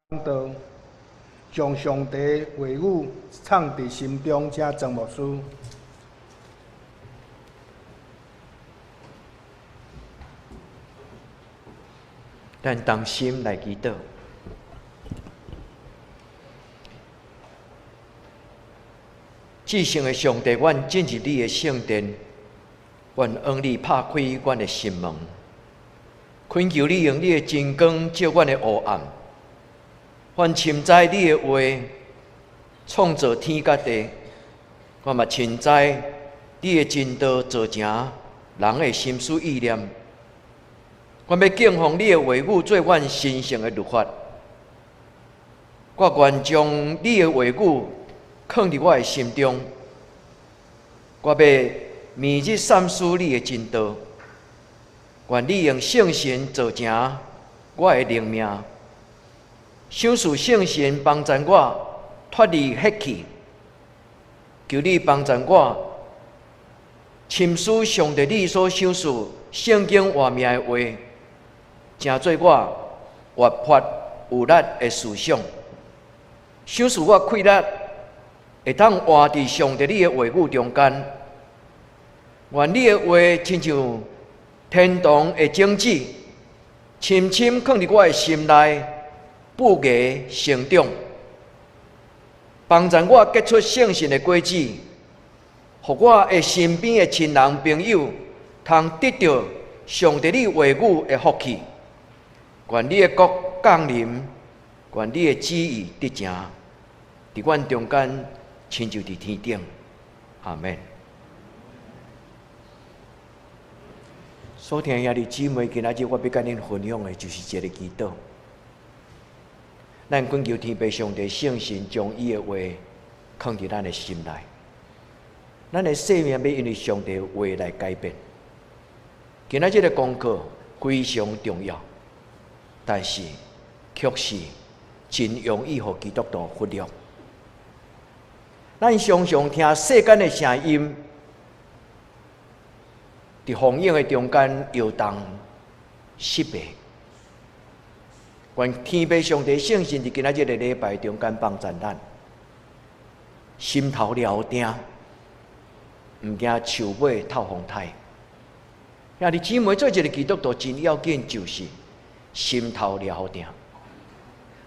道，將上帝話語藏佇心中，請曾牧師。咱同心來祈禱。至聖的上帝，阮進入你的聖殿，阮向你拍開阮的心門，懇求你用你的真光照阮的黑暗。阮深知你的話創造天佮地，我嘛深知你的真道造成人的心思意念。阮欲敬奉你的話語做阮神聖的律法。我願將你的話語囥佇我的心中，我欲暝日三思你的真道。願你用聖神造成我的靈命，賞賜聖神幫助我脫離血氣，求你幫助我深思上帝你所賞賜聖經活命的話，成做我活潑有力的思想，賞賜我氣力會當活佇上帝你的話語中間。願你的話親像天堂的種子，深深囥佇我的心內，布芽成長，幫助我結出聖神的果子，予我的身邊的親人朋友通得著上帝你話語的福氣。願你的國降臨，願你的旨意得成，佇阮中間，親像佇天頂。阿們。所聽兄弟姊妹，今仔日我欲佮恁分享的，就是一个祈禱。咱懇求天父上帝聖神將伊的話囥佇咱的心內，咱的生命欲因為上帝的話來改變。今仔日的功課非常重要，但是卻是真容易予基督徒忽略。咱常常聽世間的聲音，佇風雨的中間搖動失敗。願天父上帝聖神佇今仔日的禮拜中間幫助咱，心頭抓定，毋驚樹尾透風颱。兄弟姊妹，做一个基督徒真要緊，就是心頭抓定。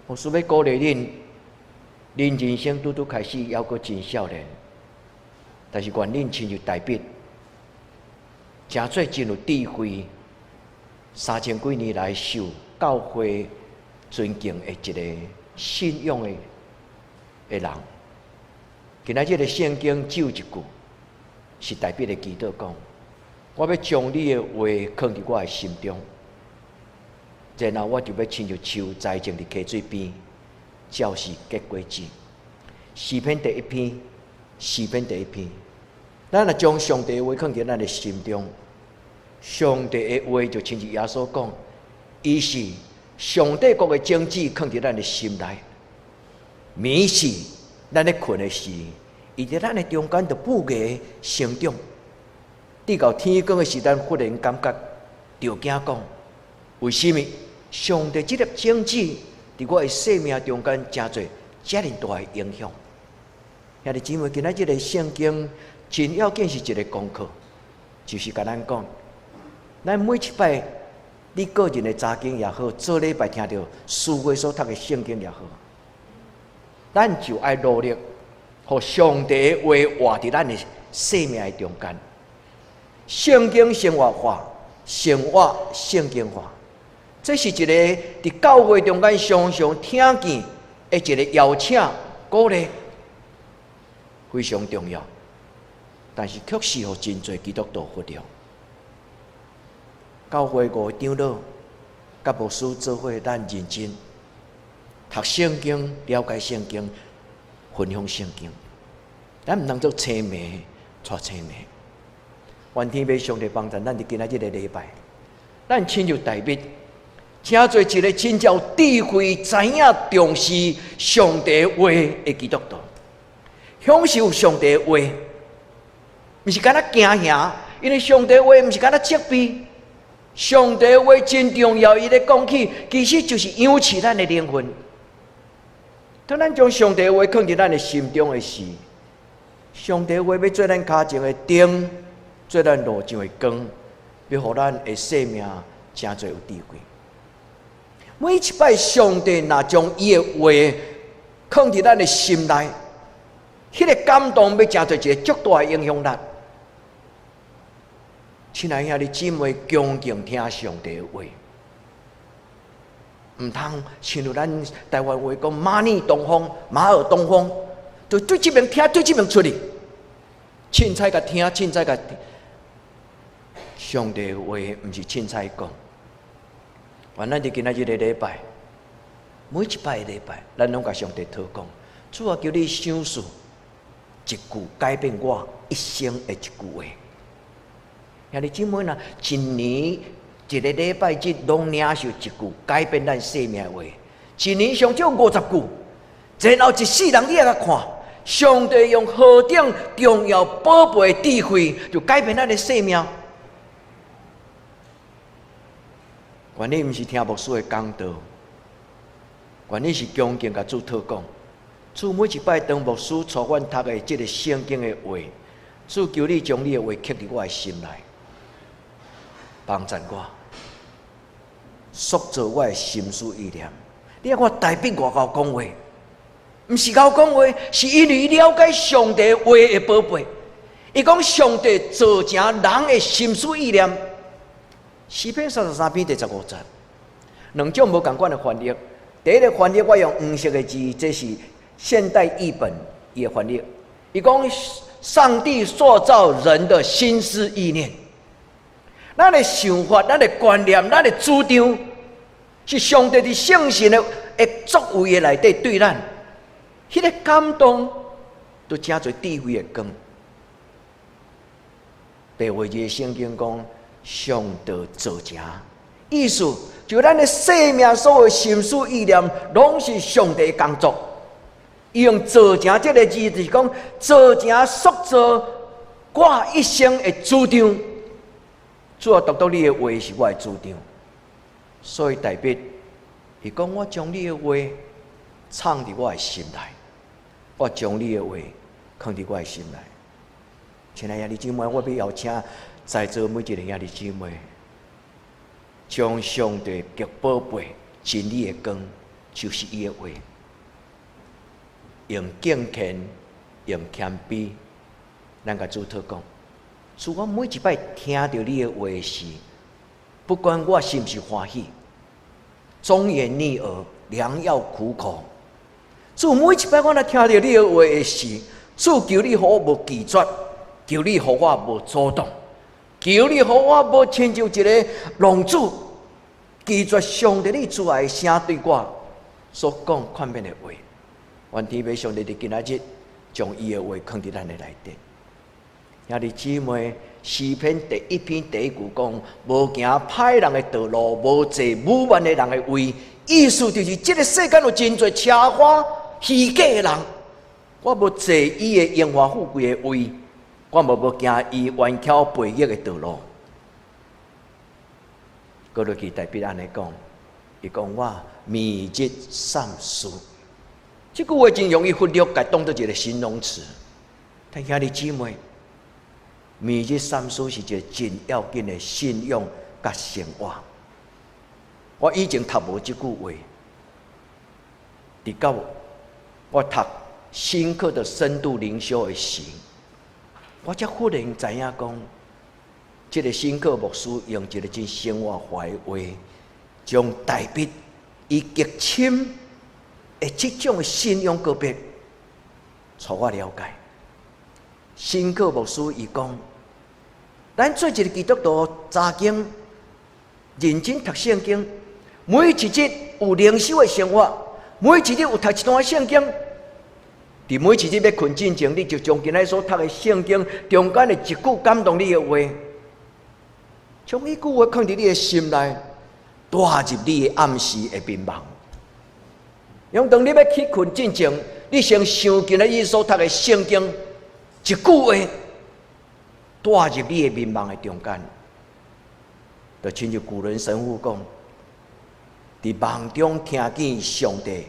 牧師欲鼓勵恁，恁人生拄拄開始，猶閣真少年，但是願恁親像大衛，成做真有智慧，三千幾年來受教會尊敬的一个信仰的人。今仔日的聖經只有一句，是大衛的祈禱講：我欲將你的話囥佇我的心中，然後我就欲親像樹栽種佇溪水邊，照時結果子。詩篇第一篇，詩篇第一篇，咱若將上帝的話囥佇咱的心中，上帝的話就親像耶穌講，伊是上帝國的種子，囥佇咱的心內。暝時咱咧睏的時，伊佇咱的中間就布芽成長。直到天光的時陣，忽然感覺著驚講：為啥物上帝這粒種子佇我的生命中間成做遮爾大的影響？兄弟姊妹，今仔這个聖經真要緊是一个功課，就是共咱講，咱每一擺你個人的查經也好，做禮拜聽著師會所讀的聖經也好，咱就愛努力，予上帝的話活佇咱的生命的中間。聖經生活化，生活聖經化，這是一个佇教會中間常常聽見的一个邀請鼓勵，非常重要。但是卻是予真濟基督徒忽略。教會五个長老佮牧師做伙，咱認真讀聖經、了解聖經、分享聖經。咱毋通做青盲，帶青盲。願天父上帝幫助咱佇今仔日个禮拜，咱親像大衛，成做一个真正有智慧、知影重視上帝話的基督徒，享受上帝話，毋是干焦驚嚇，因為上帝話毋是干焦責備，上帝話真重要，伊咧講起，其實就是養飼咱的靈魂。當咱將上帝話囥佇咱的心中的時，上帝話欲做咱跤前的燈，做咱路上的光，欲予咱的生命誠濟有智慧。每一擺上帝若將伊的話囥佇咱的心內，彼個感動欲成做一个足大的影響力。親愛兄弟姊妹，恭敬聽上帝的話，毋通親像咱台灣話講馬膩東風，馬耳東風，就對這邊聽，對這邊出去，凊彩共聽，凊彩共聽。上帝的話毋是凊彩講。願咱佇今仔日个禮拜，每一擺的禮拜，咱攏共上帝禱告，主啊，求你賞賜一句改變我一生的一句話。兄弟姊妹若一年一個禮拜日攏領受一句改變咱生命的話，一年上少50句，然後一世人你來看，上帝用何等重要寶貝的智慧，就改變咱的生命。願你毋是聽牧師的講道，願你是恭敬共主禱告。主每一擺當牧師帶阮讀的這个聖經的話，主求你將你的話刻佇我的心內，幫贊我，塑造我的心思意念。你看大衛偌𠢕講話，毋是𠢕講話，是因為了解上帝話的寶貝。伊講上帝造成人的心思意念。詩篇33篇第15節，兩種無仝款的翻譯。第一个翻譯我用黃色的字，這是現代譯本伊的翻譯。伊講上帝塑造人的心思意念，咱的想法、咱的觀念、咱的主張，是上帝佇聖神的作為的內底對咱，彼个感動，都成做智慧的光。白話字的聖經講。上帝造成，意思就咱的生命所有心思意念，攏是上帝的工作。伊用造成這个字，就是講造成塑造我一生的主張。主啊，獨獨你的話是我的主張，所以大衛伊講我將你的話藏佇我的心內，我將你的話藏佇我的心內。親愛兄弟姊妹，我欲邀請在座每一个兄弟姊妹，將上帝極寶貝真理的光，就是伊的話，用敬虔，用謙卑，咱共主禱告。主，我每一擺聽著你的話時，不管我是毋是歡喜，忠言逆耳，良藥苦口。主，每一擺我若聽著你的話的時，主求你予我無拒絕，求你予我無阻擋，求你予我無親像一个浪子，拒絕上帝你慈愛的聲對我所講勸勉的話。願天父上帝佇今仔日將伊的話囥佇咱的內底。兄弟姊妹，詩篇第1篇第1句講：無行歹人的道路，無坐愚頑的人的位。意思就是，這个世間有真濟奢華虛假的人，我無坐伊的榮華富貴的位，我嘛無行伊彎曲悖逆的道路。閣落去大衛按呢講，伊講我每日三思。這句話真容易忽略，共當做一个形容詞。但兄弟姊妹，每日三思是一个真要緊的信仰佮生活。我以前讀無這句話，直到我讀深刻的深度靈修的時，我才忽然知影講，這个新克牧師用一个真生活化的話，將大衛伊極深的這種的信仰告別，予我了解。新克牧師伊講，咱做一个基督徒，查經認真讀聖經，每一日有靈修的生活，每一日有讀一段聖經。佇每一日欲睏進前，你就將今仔所讀的聖經中間的一句感動你的話，將彼句話囥佇你的心內，帶入你的暗時的眠夢。用當你欲去睏進前，你先想今仔日所讀的聖經一句話，帶入你的眠夢的中間，就親像古倫神父講，佇夢中聽見上帝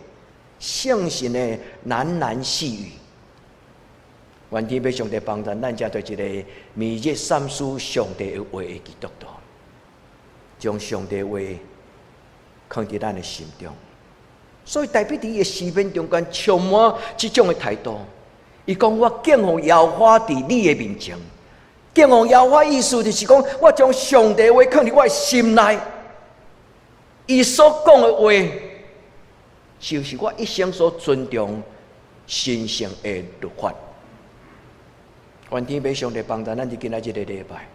聖神的喃喃細語。願天父上帝幫助咱，成做一个每日三思上帝的話的基督徒，將上帝話囥佇咱的心中。所以大衛佇伊的詩篇中間充滿這種的態度。伊講：我敬奉耶和華佇你的面前，敬奉耶和華意思就是講，我將上帝話囥佇我的心內，伊所講的話，就是我一生所尊重神聖的律法。願天父上帝幫助咱佇今仔這个禮拜，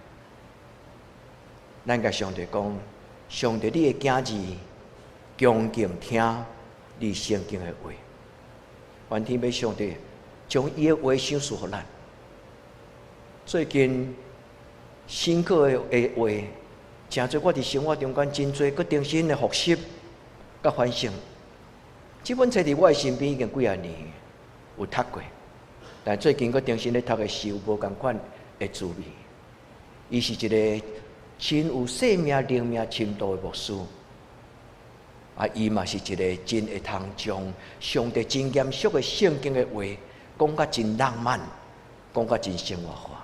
咱共上帝講：上帝，你的囝兒恭敬聽你聖經的話。願天父上帝將伊的話賞賜予咱。最近新課的話，誠濟我佇生活中間真濟，閣重新的複習、佮反省。這本冊佇我的身邊已經幾仔年有讀過，但最近閣重新咧讀的時，有無仝款的滋味。伊是一个真有生命、靈命深度的牧師。啊，伊嘛是一个真會通將上帝真嚴肅的聖經的話講甲真浪漫，講甲真生活化。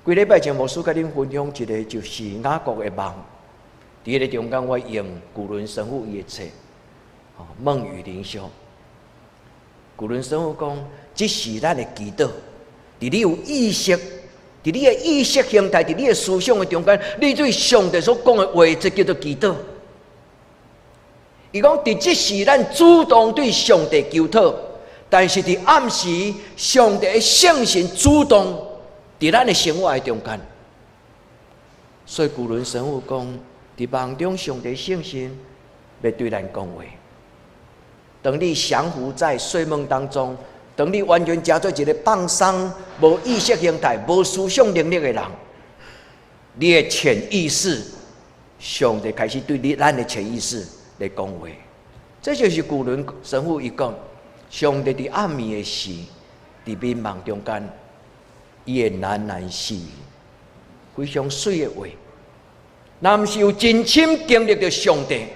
幾禮拜前，牧師共恁分享一个就是雅各的夢。佇彼个中間，我用古倫神父伊的冊，夢與靈修。古倫神父講，這是咱的祈禱。佇你有意識，佇你的意識形態，佇你的思想的中間，你對上帝所講的話，這叫做祈禱。伊講，佇這時咱主動對上帝求討，但是佇暗時，上帝的聖神主動佇咱的生活的中間。所以古倫神父講，佇夢中上帝聖神欲對咱講話。當你降服在睡夢當中，當你完全成做一个放鬆、無意識形態、無思想能力的人，你的潛意識，上帝開始對你咱的潛意識來講話。這就是古倫神父伊講，上帝佇暗暝的時，佇眠夢中間，伊會喃喃細語，非常媠的話。若毋是有真深經歷著上帝，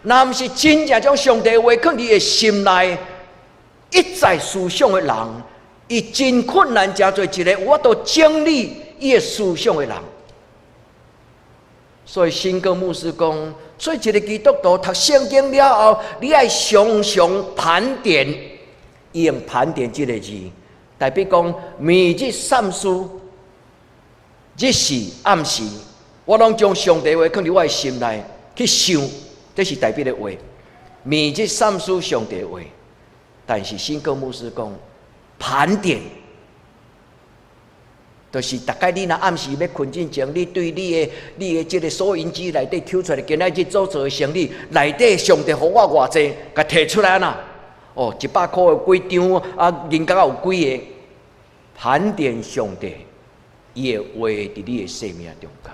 若毋是真正將上帝的話囥佇伊的心內，一再思想的人，伊真困難，成做一个有法度整理伊的思想的人。所以新哥牧師講，做一个基督徒讀聖經了後，你愛常常盤點，伊用盤點這个字，代表講每日三思，日時暗時，我攏將上帝話囥佇我的心內去想，這是代表的話。每日三思上帝話，但是新哥牧師講盤點，就是逐擺你若暗時欲睏進前，你對你的這个收銀機內底抽出來，今仔日所做的生理內底，上帝予我偌濟，共提出來啦。哦，100箍有幾張啊？銀角有幾个？盤點上帝伊的話佇你的生命中間。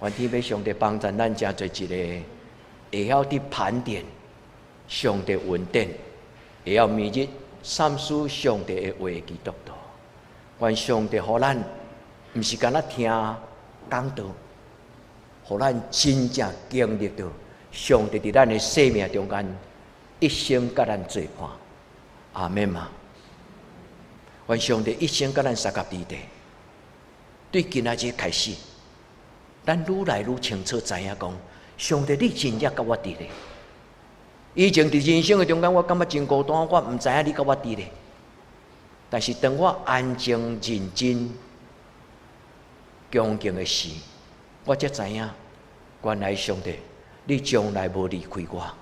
願天父上帝幫助咱，成做一个會曉佇盤點上帝恩典，會曉每日三思上帝的話的基督徒。願上帝予咱，毋是干焦聽講道，予咱真正經歷著上帝佇咱的生命中間一生佮咱做伴。阿們嗎？願上帝一生佮咱相佮佇地，對今仔日開始，咱愈來愈清楚知影講，上帝你真正佮我佇咧。以前佇人生的中間，我感覺真孤單，我毋知影你佮我佇咧。但是當我安靜、認真、恭敬的時，我才知影，原來上帝你從來無離開我。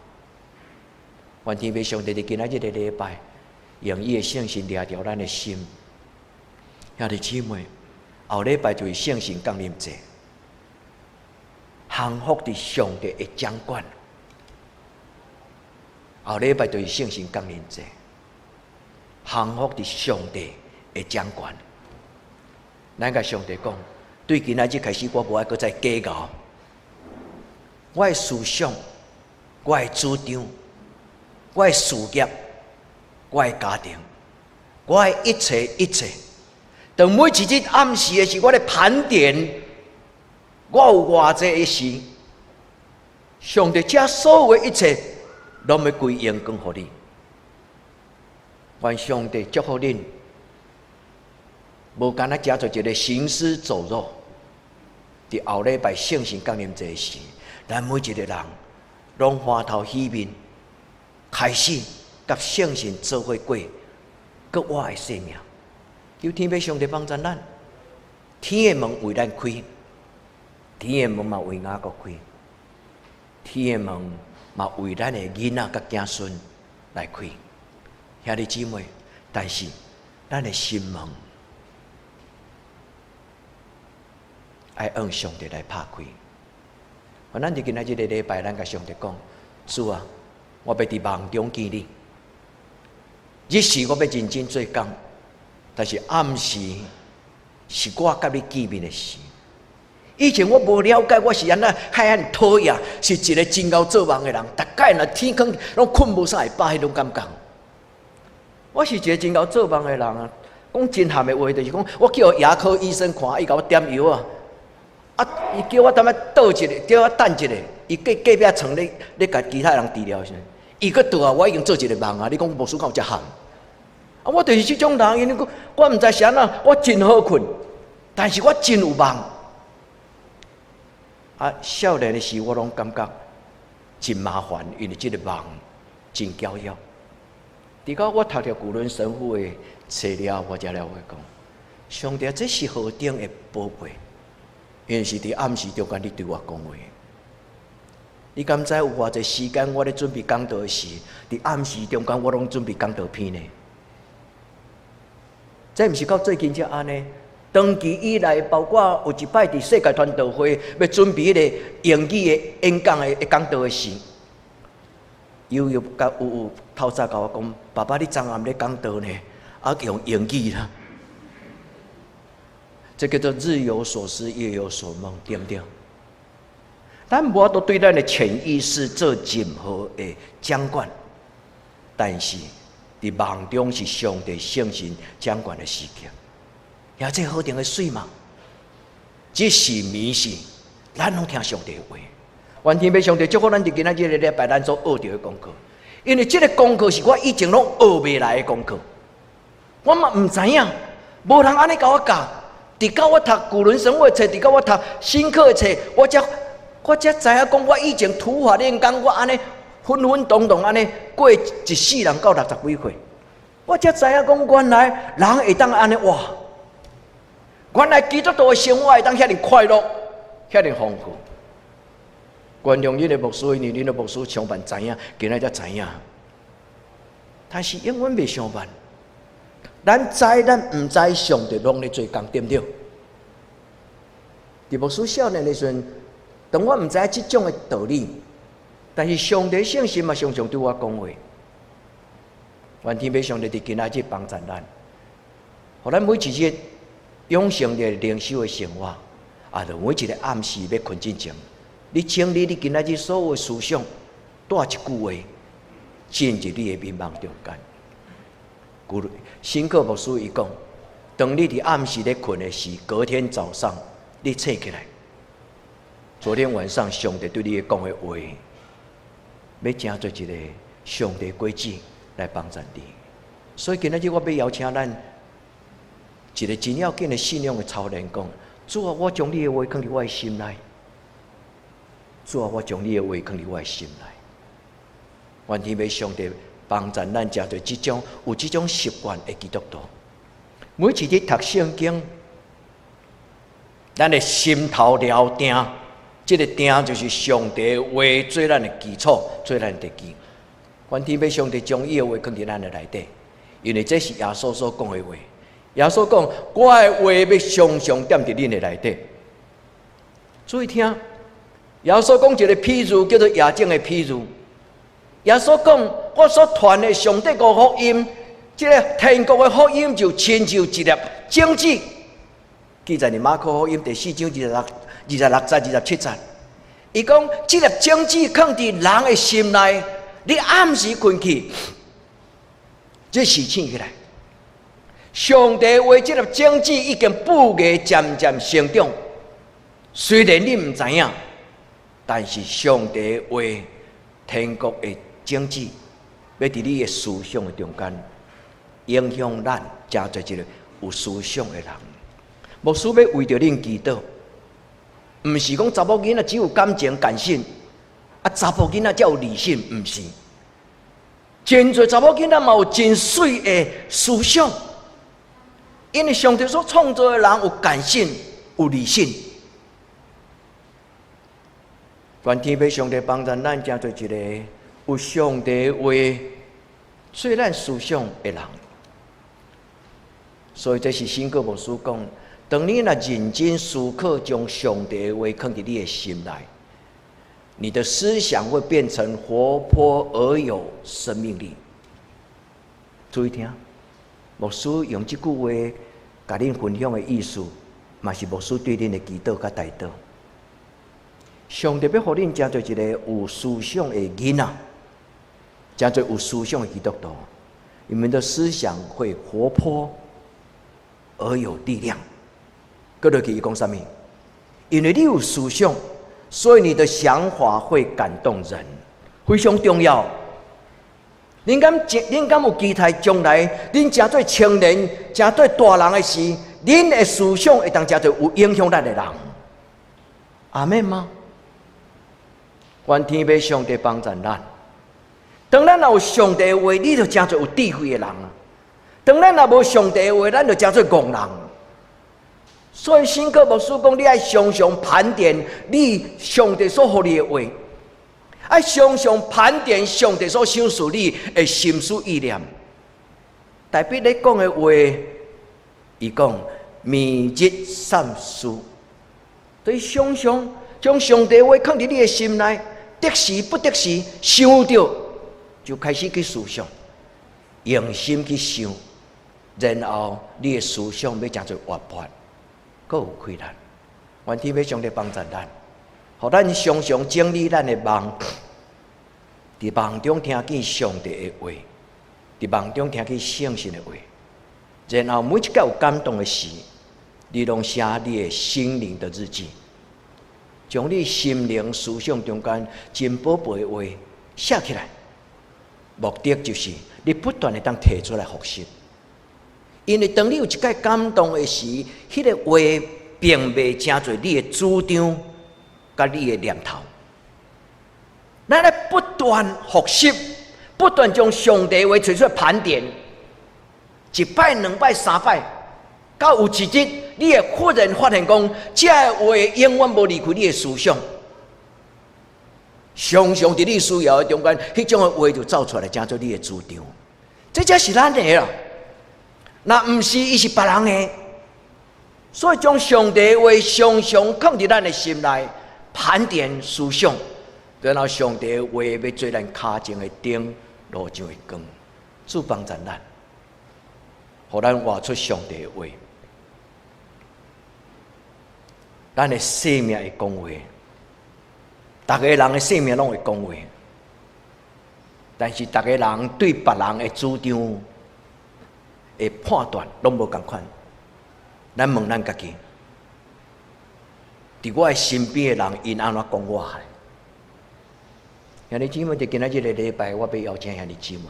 願天父上帝佇今仔日的禮拜，用伊的聖神掠著咱的心。兄弟姊妹，後禮拜就是聖神降臨節，降服佇上帝的掌管。後禮拜就是聖神降臨節。降服佇上帝的掌權。咱共上帝講，對今仔日開始，我無愛閣再計較。我的思想，我的主張，我的事業，我的家庭，我的一切一切。當每一日暗時的時，我咧盤點，我有偌濟的時，上帝這所有的一切，攏欲歸榮光予你。願上帝祝福恁，無干焦成做一个行屍走肉。佇後禮拜聖神降臨節時，咱每一个人攏歡頭喜面，開始佮聖神做伙過閣活的生命。求天父上帝幫助咱，天的門為咱開，天的門嘛為雅各開，天的門嘛為咱的囡仔佮子孫來開。兄弟姊妹，但是咱的心門愛按上帝來拍開。咱佇今仔這个禮拜，咱共上帝講：主啊，我欲佇夢中見你。日時我欲認真做工，但是暗時是我佮你見面的時。以前我無了解，我是按怎遐爾討厭，是一个真𠢕做夢的人。逐擺若天光攏睏無啥會飽彼種感覺。我是一个真𠢕做夢的人啊！講真譀的話，就是講我去予牙科醫生看，伊共我點藥啊，啊，伊叫我踮遐倒一下，叫我等一下，伊隔隔壁床咧咧共其他人治療時陣，伊閣倒啊，我已經做一个夢啊！你講牧師敢有遮譀？啊，我就是這種人，因為我毋知是按怎，我真好睏，但是我真有夢。啊，少年的時我攏感覺真麻煩，因為這个夢真攪擾。直到我讀著古倫神父的冊了，我才了解講，上帝這是何等的寶貝，因為是佇暗時中間你對我講話。你敢知有偌濟時間我咧準備講道的時，佇暗時中間我攏準備講道片呢？這毋是到最近才按呢？長期以來，包括有一擺佇世界傳道會欲準備彼个英語的演講的講道的時，悠悠佮有有透早共我講：爸爸，你昨暗咧講道呢？啊，用英語啦。這叫做日有所思，夜有所夢，對毋對？咱無法度對咱的潛意識做任何的掌管，但是佇夢中是上帝聖神掌管的時刻。也這何等的媠嘛！這是暝時，咱攏聽上帝的話。願天父上帝祝福咱佇今仔這个禮拜，咱所學著的功課。因為這个功課是我以前攏學袂來的功課，我嘛毋知影，無人按呢共我教。直到我讀古倫神父的冊，直到我讀新課的冊，我才知影講，我以前土法煉鋼，我按呢混混沌沌按呢過一世人到六十幾歲，我才知影講，原來人會當按呢活。原來基督徒的生活會當遐爾快樂，遐爾豐富。原諒恁的牧師，因為恁的牧師上班知影，今仔才知影。但是永遠袂傷晚。咱知咱毋知，上帝攏咧做工，對毋對？佇牧師少年的時陣，當我毋知影這種的道理，但是上帝聖神嘛常常對我講話。願天父上帝佇今仔日幫助咱，予咱每一日養成一個靈修的生活，啊，就每一个暗時欲睏進前，你整理你今仔日所有的思想，帶一句話進入你的眠夢中間。新課牧師伊講，當你佇暗時咧睏的時，隔天早上你醒起來，昨天晚上上帝對你講的話，欲成做一个上帝果子來幫助你。所以今仔日我欲邀請咱一个真要緊的信仰的操練，講主啊，我將你的話囥佇我的心內。主啊，我將你的話囥佇我的心內。願天父上帝幫助咱，成做這種有這種習慣的基督徒。每一日讀聖經，咱的心頭寮定，這个定就是上帝的話做咱的基礎，做咱的地基。願天父上帝將伊的話囥佇咱的內底，因為這是耶穌所講的話。耶穌講：我的話欲常常踮佇恁的內底。注意聽，耶穌講一个譬喻，叫做夜種的譬喻。耶穌講：我所傳的上帝國福音，這个天國的福音就親像一粒種子。記載佇馬可福音第四章26節、27節。伊講：這粒種子囥佇人的心內，你暗時睏去，這時醒起來，上帝話這粒種子已經布芽漸漸成長。雖然你毋知影，但是上帝話天國的這種子，欲佇你的思想的中間影響咱，成做一个有思想的人。牧師欲為著恁祈禱，毋是講查某囡仔只有感情感性，啊，查埔囡仔才有理性，毋是。真濟查某囡仔嘛有真媠的思想，因為上帝所創造的人有感性，有理性。願天父上帝幫助咱，成做一个有上帝話做咱思想的人。所以這是新哥牧師講：當你若認真思考，將上帝的話囥佇你的心內，你的思想會變成活潑而有生命力。注意聽，牧師用這句話共恁分享的意思，嘛是牧師對恁的祈禱佮代禱。上帝欲予恁成做一个有思想的囡仔，成做有思想的基督徒，你們的思想會活潑而有力量。閣落去伊講啥物？因為你有思想，所以你的想法會感動人，非常重要。恁敢有期待將來恁成做青年、成做大人的時，恁的思想會當成做有影響力的人？阿們嗎？願天父上帝幫助咱。當咱若有上帝的話，你就成做有智慧的人。當咱若無上帝的話，咱就成做戇人。所以新哥牧師講，你愛常常盤點你上帝所予你的話，愛常常盤點上帝所賞賜你的心思意念。代表你講的話，伊講每日三思，對常常將上帝話囥佇你的心內，得時不得時想著就開始去思想，用心去想，然後你的思想欲成做活潑，閣有氣力。願天父上帝幫助咱，予咱常常整理咱的夢，佇夢中聽見上帝的話，佇夢中聽見聖神的話，然後每一個有感動的時，你攏寫你的心靈的日記，將你心靈思想中間真寶貝的話寫起來，目的就是你不斷會當提出來複習。因為當你有一個感動的時，彼個話並袂成做你的主張，佮你的念頭。咱愛不斷複習，不斷將上帝話揣出來盤點，一擺、兩擺、三擺，到有一日，你會忽然發現講，這个話永遠無離開你的思想，常常佇你需要的中間，彼種的話就走出來，成做你的主張。這才是咱的啦。若毋是，伊是別人的。所以將上帝話常常囥佇咱的心內，盤點思想，然後上帝話欲做咱跤前的燈，路上的光，主幫助咱，予咱活出上帝的話。咱的生命會講話，逐个人的生命攏會講話，但是逐个人對別人的主張的判斷攏無仝款。咱問咱家己，佇我的身邊的人，𪜶按怎講我？兄弟姊妹，佇今仔日个禮拜，我欲邀請兄弟姊妹。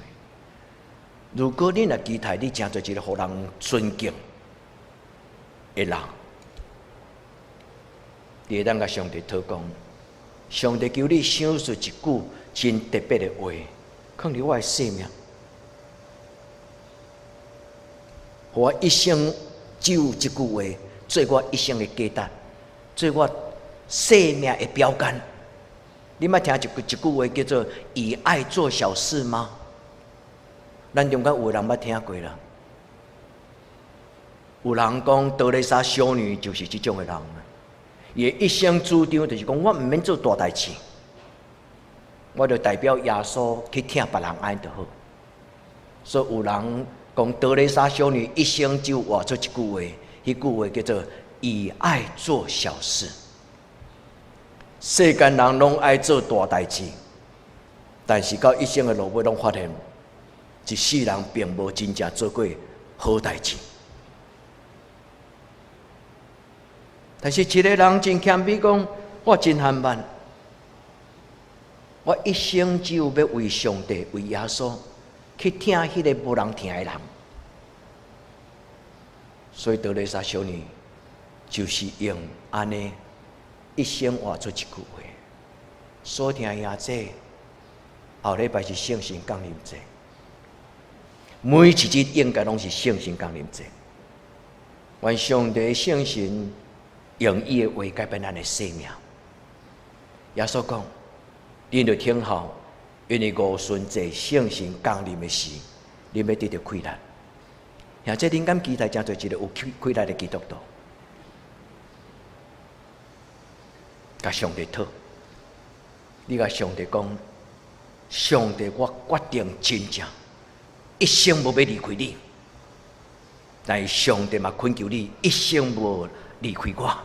如果你若期待你成做一个予人尊敬的人，你會當共上帝禱告，上帝求你賞賜一句真特別的話，囥佇我的生命，予我一生只有這句話做我一生的價值，做我生命的標杆。你捌聽一句話叫做“以愛做小事”嗎？咱中間有的人捌聽過啦。有人講德蕾莎修女就是這種的人，伊的一生主張就是講，我毋免做大代誌，我就代表耶穌去疼別人按呢就好。所以有人講德蕾莎修女一生只活出一句話，彼句話叫做“以愛做小事”。世間人攏愛做大代誌，但是到一生的落尾，攏發現一世人並無真正做過好代誌。但是一個人真謙卑講，我真含慢，我一生只有欲為上帝、為耶穌去疼彼个無人疼的人。所以德蕾莎修女就是用按呢一生活出一句話：所疼兄姐，後禮拜是聖神降臨節，每一日應該攏是聖神降臨節。願上帝聖神用伊的話改變咱的生命。耶穌講：恁著等候，因為五旬節聖神降臨的時，恁欲得著氣力。兄姐，恁敢期待成做一个有氣力的基督徒？共上帝討，你共上帝講：上帝，我決定真正一生無欲離開你。但是上帝嘛懇求你一生無離開我。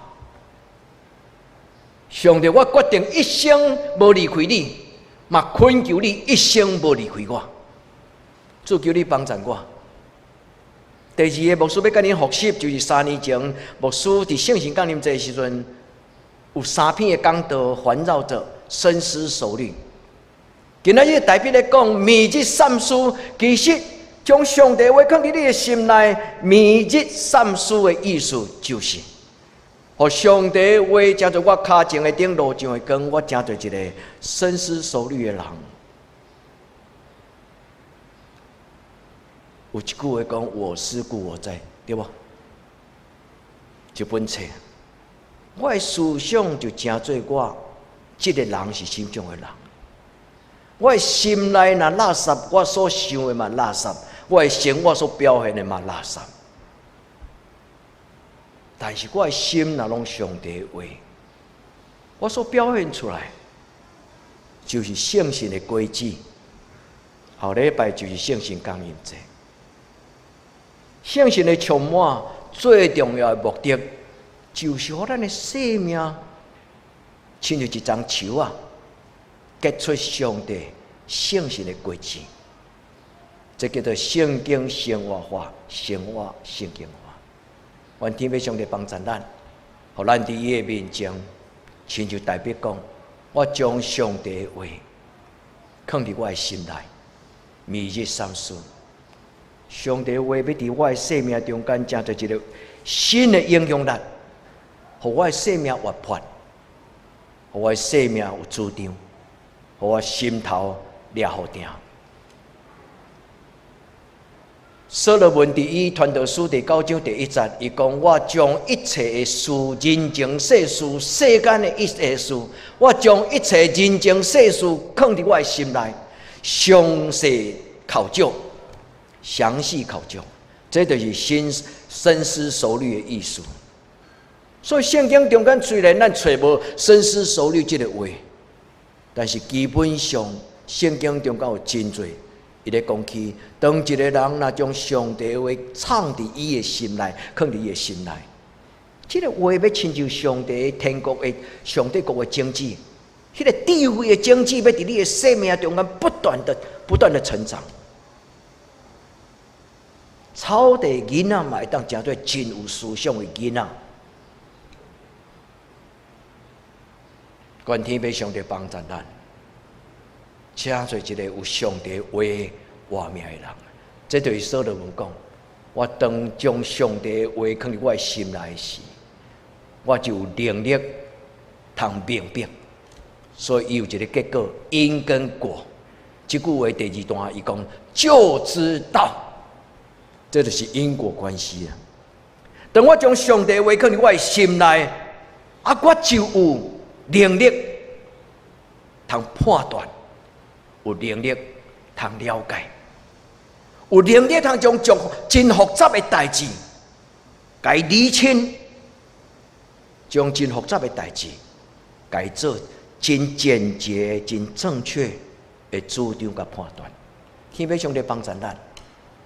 上帝，我決定一生無離開你，嘛懇求你一生無離開我。主求你幫贊我。第二个牧師欲共恁複習，就是3年前牧師佇聖神降臨節的時陣，有三篇的講道環繞著深思熟慮。今仔日代表咧講，每日三思，其實將上帝話囥佇你的心內，每日三思的意思就是，予上帝話成做我跤前的燈，路上的光，我成做一个深思熟慮的人。有一句話講：我思故我在，對無？這本冊，我的思想就成做我這个人是啥種的人。我的心內若垃圾，我所想的嘛垃圾；我的生活所表現的嘛垃圾。但是我的心若攏上帝的話，我所表現出來就是聖神的果子。後禮拜就是聖神降臨節，聖神的充滿最重要的目的，就是予咱的生命親像一欉樹仔，結出上帝聖神的果子。這叫做聖經生活化，生活聖經化。願天父上帝幫助咱，予咱佇伊的面前，親像大衛講：我將上帝的話囥佇我的心內，每日三思。上帝的話欲佇我的生命中間，成做一个新的影響力，予我的生命活潑，予我的生命有主張，予我心頭掠予定。所羅門佇伊傳道書第九章第一節，伊講：我將一切的事、人情世事、世間的一切事，我將一切人情世事囥佇我的心內，詳細考究，詳細考究，這就是深深思熟慮的意思。所以聖經中間雖然咱揣無深思熟慮這个話，但是基本上聖經中間有真濟。伊咧講起，當一个人若將上帝的話藏佇伊的心內，囥佇伊的心內，這个話欲親像上帝天國的上帝國的種子，彼个智慧的種子，欲佇你的生命中間不斷的、不斷的成長。草地囡仔嘛會當成做真有思想的囡仔。願天父上帝幫助咱，成做一个有上帝話活命的人。這就是所羅門講：我當將上帝的話囥佇我的心內時，我就有能力通明白。所以伊有一个結果，因跟果。這句話第二段，伊講就知道，這就是因果關係啊。當我將上帝的話囥佇我的心內，啊，我就有能力通判斷，有能力通了解，有能力通將真複雜的代誌，共伊理清，將真複雜的代誌，共伊做真簡潔、真正確的主張佮判斷。天父上帝幫助咱，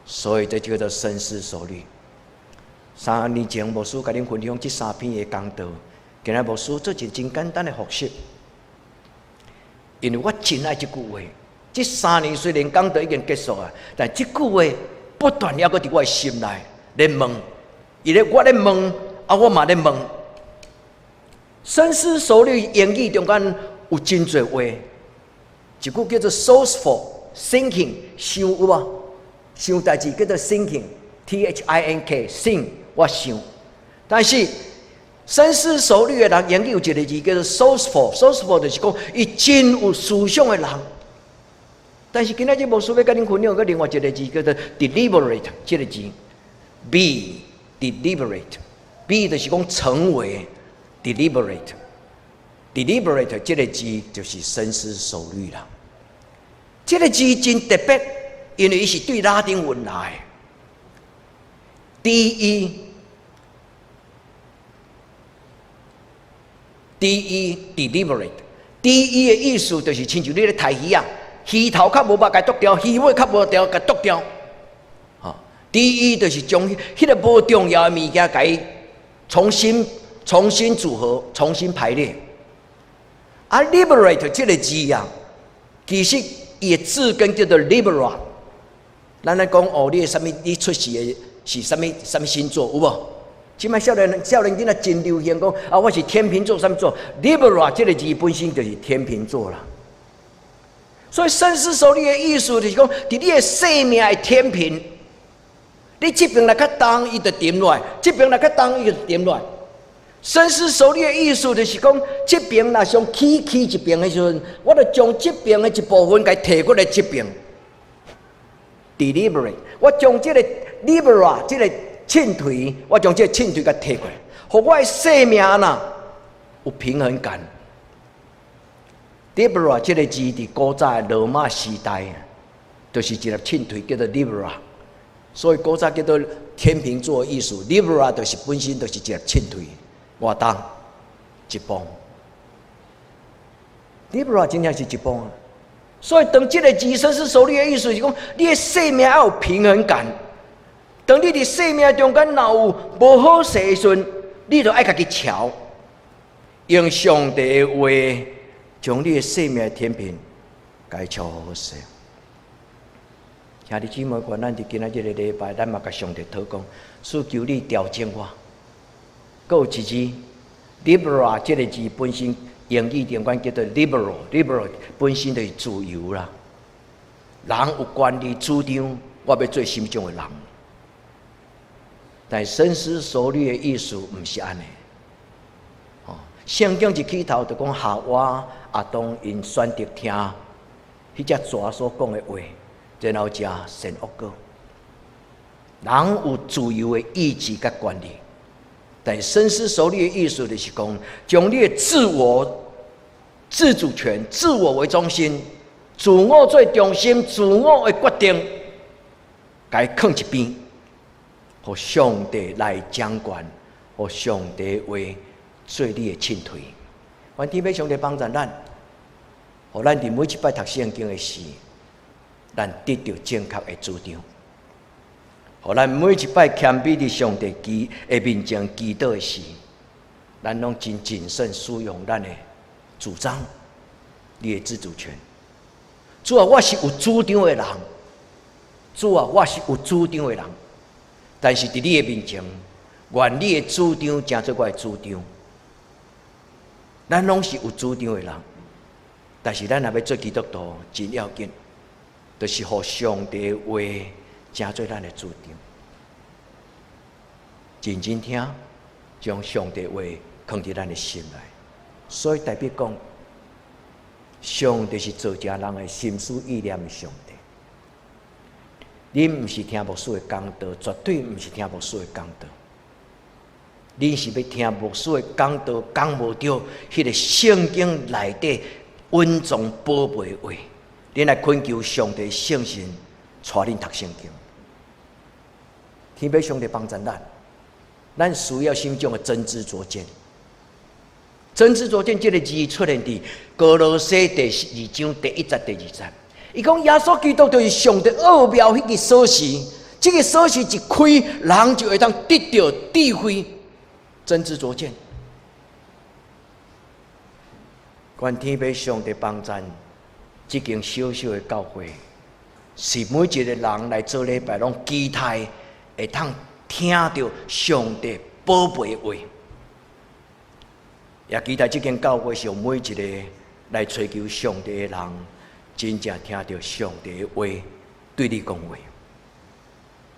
所以這叫做深思熟慮。3年前牧師共恁分享這三篇的講道，今仔牧師做一個真簡單的複習，因為我真愛這句話。這三年雖然講道已經結束啊，但這句話不斷猶閣佇我的心內咧問，伊咧我咧問，啊我嘛咧問。深思熟慮英語中間有真濟話，一句叫做 “thoughtful thinking”，想有無？想代誌叫做 thinking，T H I N K，think 我想。但是深思熟慮的人，英語有一个字叫做 thoughtful，thoughtful 就是講伊真有思想的人。但是今仔日牧師欲佮恁分享閣另外一个字叫做 deliberate，這个字，be deliberate，be 就是講成為 deliberate，deliberate 這个字就是深思熟慮啦。這个字真特別，因為伊是對拉丁文來的。D E。D E deliberate，D E 的意思就是親像你咧刣魚仔，魚頭較無捌共剁掉，魚尾較無掉共剁掉。吼，D E 就是將彼个無重要的物件，共伊重新組合、重新排列。啊，liberate 這个字啊，其實伊的字根叫做 Libra。咱咧講哦，你的啥物？你出世的是啥物？啥物星座有無？這擺少年囡仔真流行講啊，我是天秤座，啥物座？Libra 這个字本身就是天秤座啦。所以深思熟慮的意思就是講，佇你的生命的天平，你這邊若較重，伊就沉落來；這邊若較重，伊就沉落來。深思熟慮的意思就是講，這邊若傷起去一邊的時陣，我就將這邊的一部分共提過來這邊。Deliberate，我將這个 Libra 這个秤槌，我將這个秤槌共提過來，予我的生命呐有平衡感。Libra 這个字佇古早的羅馬時代，就是一粒秤槌叫做 Libra，所以古早叫做天秤座的意思。Libra 就是本身就是一粒秤槌，偌重一磅。Libra 真正是一磅啊！所以當這个字深思熟慮的意思是講，你的生命要有平衡感。當你佇生命中間若有無好勢的時陣，你就愛家己調，用上帝的話將你的生命的天平共伊調好勢。兄弟姊妹，願咱佇今仔這个禮拜，咱嘛共上帝禱告，主求你調整我。閣有一字，Libra 這个字本身英語中間叫做 liberal，liberal 本身就是自由啦。人有權利主張，我欲做啥物種的人。但深思熟慮的意思毋是按呢。哦，聖經一起頭就講夏娃、亞當𪜶選擇聽彼隻蛇所講的話，然後食善惡果。人有自由的意志佮權利，但深思熟慮的意思就是講，將你的自我、自主權、自我為中心、自我做中心、自我的決定，共伊囥一邊。予上帝來掌權，予上帝話做你的秤槌。願天父上帝幫助咱，予咱佇每一擺讀聖經的時，咱得著正確的主張。予咱每一擺謙卑佇上帝祈的面前祈禱的時，咱攏真謹慎使用咱的主張，你的自主權。主啊，我是有主張的人。主啊，我是有主張的人。但是佇你的面前，願你的主張成做我的主張。咱攏是有主張的人，但是咱若欲做基督徒，真要緊，就是予上帝的話成做咱的主張。認真聽，將上帝話囥佇咱的心內。所以代表講，上帝是造成人的心思意念的上帝。恁毋是聽牧師的講道，絕對毋是聽牧師的講道。恁是欲聽牧師的講道，講無著彼个聖經內底隱藏寶貝的話。恁來懇求上帝聖神帶恁讀聖經。天父上帝幫助咱，咱需要啥物種的真知灼見。真知灼見這个字出現佇歌羅西第二章第一節、第二節。伊講耶穌基督就是上帝奧妙彼个鎖匙，這个鎖匙一開，人就會當得著智慧、真知灼見。願天父上帝幫贊這間小小的教會，是每一个人來做禮拜，攏期待會當聽著上帝寶貝的話，也期待這間教會是予每一个來揣求上帝的人，真正聽著上帝的話對你講話。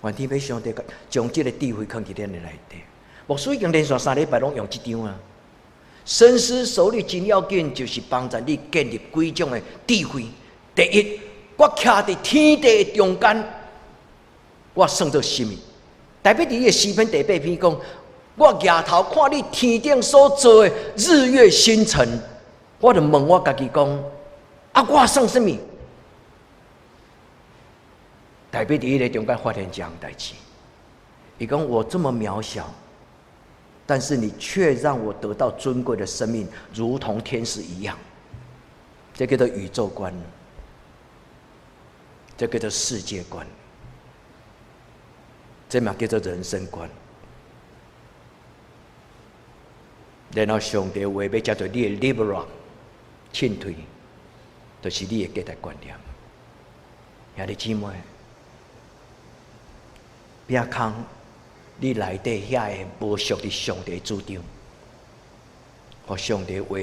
願天父上帝將這個智慧囥佇咱的內底。牧師已經連續3禮拜攏用這張啊。深思熟慮真要緊，就是幫助你建立幾種的智慧。第一，我徛佇天地的中間，我算做啥物？大衛佇伊的詩篇第八篇講：我舉頭看你天頂所造的日月星辰，我就問我家己講：啊，我算啥物？大衛佇彼个中間發現一項代誌，伊講我這麼渺小，但是你卻讓我得到尊貴的生命，如同天使一樣。這叫做宇宙觀，這叫做世界觀，這嘛叫做人生觀。然後上帝話欲叫做你的 liberal 進退，就是你的價值觀念。兄弟姊妹，餅空，你內底遐个無屬佇上帝主張，予上帝話，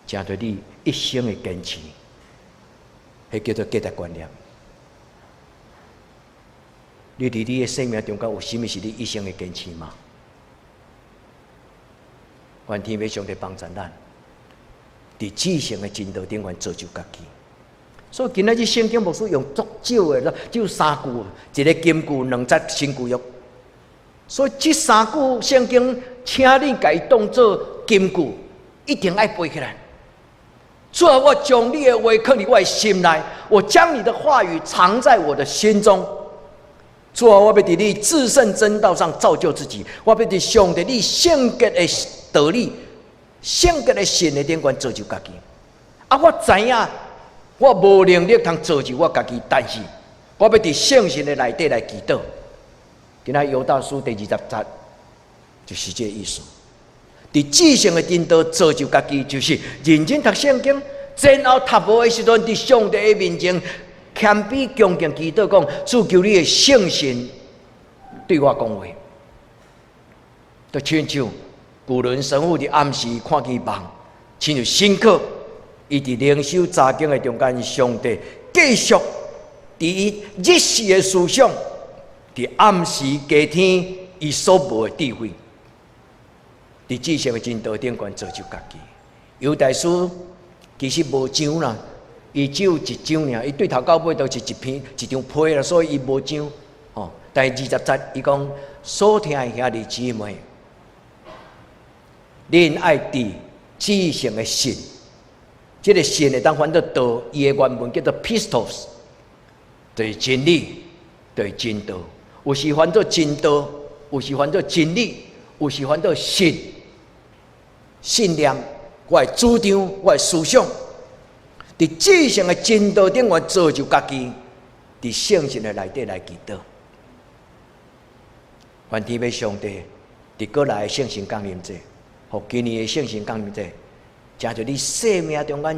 成做你一生的堅持，彼叫做價值觀念。你佇你的生命中間有啥物是你一生的堅持嗎？願天父上帝幫助咱，佇至聖的真道頂懸造就家己。所以今仔日聖經牧師用足少的，只有三句，一个金句，兩節新舊約。所以這三句聖經，請你共伊當做金句，一定愛背起來。主啊，我將你的話囥佇我的心內，我將你的話語藏在我的心中。主啊，我欲佇你至聖真道上造就自己，我欲佇上帝你聖潔的道理、聖潔的信的頂懸造就家己。啊，我知影我無能力通造就我家己，但是我欲佇聖神的內底來祈禱。今仔猶大書第20節就是這個意思。佇至聖的真道造就家己，就是認真讀聖經，然後讀無的時陣，佇上帝的面前謙卑恭敬祈禱，講主求你的聖神對我講話。就親像舊倫神父佇暗時看見夢，親像深刻，伊佇靈修查經的中間，上帝繼續佇伊日時的思想，佇暗時加添伊所無的智慧，佇至聖的真道頂懸造就家己。猶大書其實無章啦，伊只有一章爾，伊對頭到尾都是一篇一張批啦，所以伊無章。吼，但是20節伊講所疼的兄弟姊妹，恁愛佇至聖的信，這個信會當翻做道，伊的原文叫做 pistos，就是真理，就是真道。有時翻做真道，有時翻做真理，有時翻做信，信念，我的主張，我的思想，佇至聖的真道頂懸造就家己，佇聖神的內底來祈禱。願天父上帝佇過來的聖神降臨節，予今年的聖神降臨節，成做你生命中間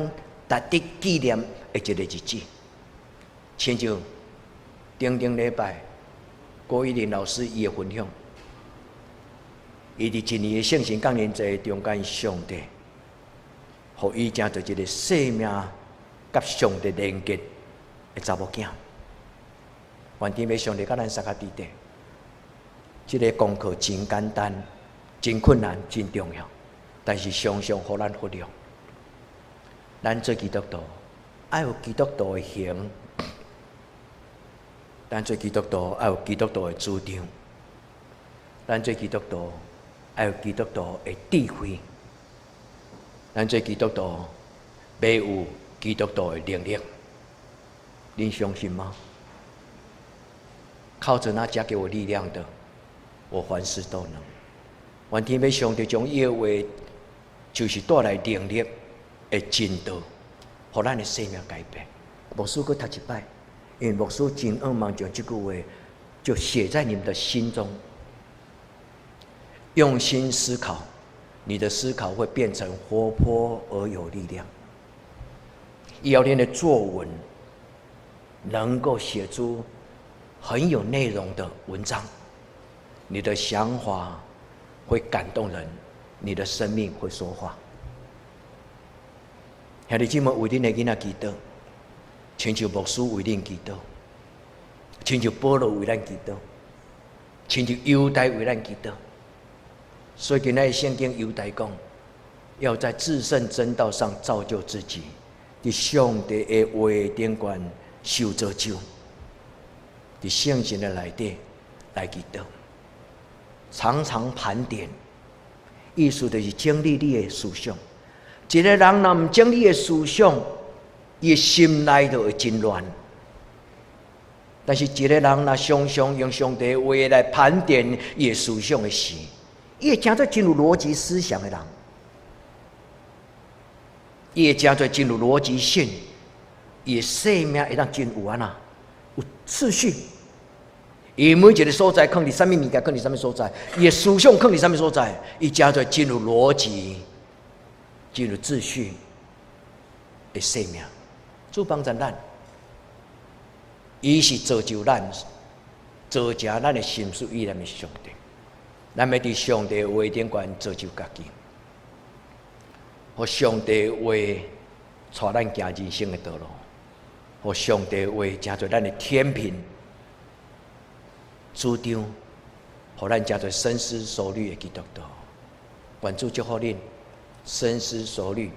值得紀念的一個日子。親像頂頂禮拜郭玉玲老師伊的分享，伊佇一年的聖神降臨節中間，上帝予伊成做一個生命佮上帝連結的查某囝。願天父上帝佮咱相佮佇底，這个功課真簡單，真困難，真重要，但是常常予咱忽略。咱做基督徒，愛有基督徒的行；咱做基督徒，愛有基督徒的主張；咱做基督徒，愛有基督徒的智慧；咱做基督徒，欲有基督徒的能力。恁相信嗎？靠著那加給我力量的，我凡事都能。願天父上帝將伊的話，就是帶來能力的真道，予咱的生命改變。牧師閣讀一擺，因為牧師真向望將這句話就寫在你們的心中，用心思考，你的思考會變成活潑而有力量。以後你的作文能夠寫出很有內容的文章，你的想法會感動人，你的生命會說話。兄弟姊妹，為恁的囡仔祈禱。親像牧師為恁祈禱，親像保羅為咱祈禱，親像猶大為咱祈禱。所以今仔日聖經猶大講，要在至聖真道上造就自己，佇上帝的話頂懸受造就，佇聖神的內底來祈禱，常常盤點，意思就是整理你的思想。一個人若毋整理的思想，伊的心內就會真亂。但是一個人若常常用上帝話來盤點伊的思想的時，伊會成做真有邏輯思想的人，伊會成做真有邏輯性，伊的生命會當真有按怎，有次序。伊每一个所在囥佇啥物物件，囥佇啥物所在，伊的思想囥佇啥物所在，伊成做真有邏輯、真有秩序的生命。主幫助咱，伊是造就咱、造成咱的心思意念的上帝。咱欲佇上帝話頂懸造就家己，予上帝話帶咱行人生的道路，予上帝話成做咱的天平，主張，予咱成做深思熟慮的基督徒。願主祝福恁，深思熟慮，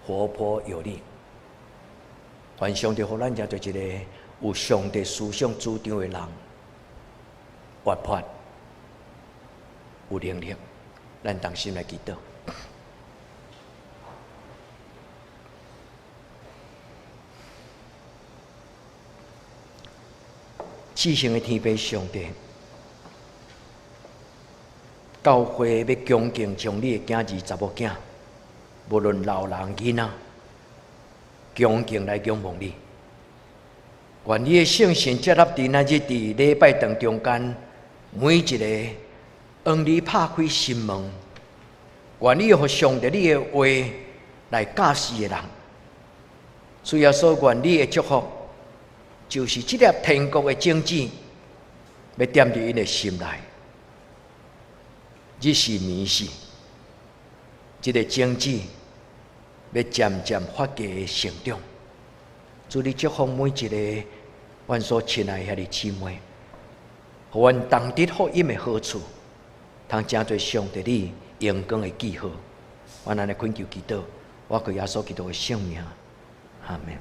活潑有力。願上帝予咱成做一个有上帝思想主張的人，活潑有能力。咱同心來祈禱。至聖的天父上帝，教會欲恭敬將你的囝兒查某囝，無論老人囡仔，恭敬來仰望你。願你的聖神接納佇咱這佇禮拜堂中間，每一個向你拍開心門，願意予上帝你的話來教示的人。主耶穌，願你的祝福，就是這粒天國的種子，欲點佇𪜶的心內。日是暝是，這个種子欲漸漸發芽成長。主你祝福每一个阮所親愛的兄弟姊妹，予阮同得福音的好處，通成做上帝你榮光的記號。阮按呢懇求祈禱，我靠耶穌基督的聖名，阿門。